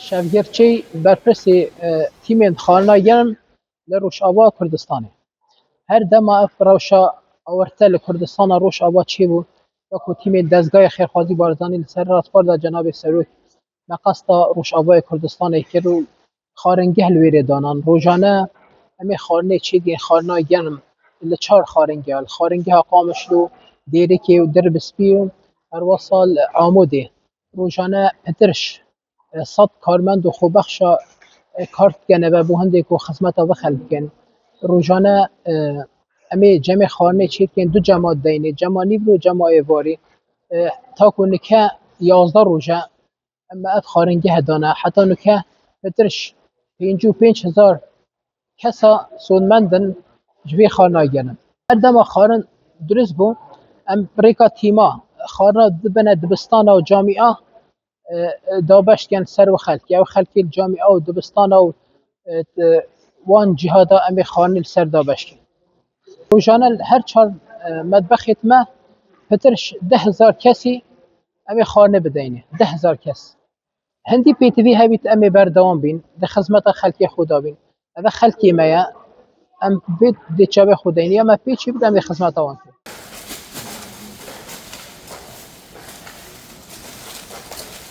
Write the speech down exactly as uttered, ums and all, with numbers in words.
Şevgirçey berpirsê e, tîmên xwarina germ li Rojava Kurdistanê. Her dema ev rewşa awarte li Kurdistana Rojava çêbû, wekû tîmên Dezgayê Xêrxwazî Barzanî li ser rastbar de cenabê Serok meqasta Rojavayê Kurdistanê kir û xwaringeh li wêrê danan. Rojane em ê xwarinê çêdiyên xwarina germ li çar xwaringeha, li xwaringeha Qamişlo, Dêrikê û Dirbispî û herwesa li Amûdê. Rojane pitir ji sed karmend û xwebexşa kar dikene ve bo hindê ku xizmeta vê xelk bikin. Rojane em ê cemê xwarinê çêdikin du cema deynê, cema nîvro, cema êvarî. Ta ku nike yazdeh roj e em me ev xwaringeh dane. Heta nike pitir ji pêncî û pênc hezar kesa sonmend in ji vê xwarina germ. Her dema xwarin dirust bû, em bi rêka tîma xwarina dibine dibistana û camîa e, e, dabeş dikin ser wê xelkê. Ew xelkê li camîa û dibistana û e, wan cihada em ê xwarinê li ser dabeş kin. Rojane li her çar e, medbexê me pitir ji deh hezar kesî em ê xwarinê bideynê. Deh hezar kes. Hindî pêtivî hebît em ê berdewam bîn, di xizmeta xelkê xwe de bîn. Ev xelkê me ye, em vê dê çavê xwe deynê, ya me pê çê bide em ê xizmeta wan kin.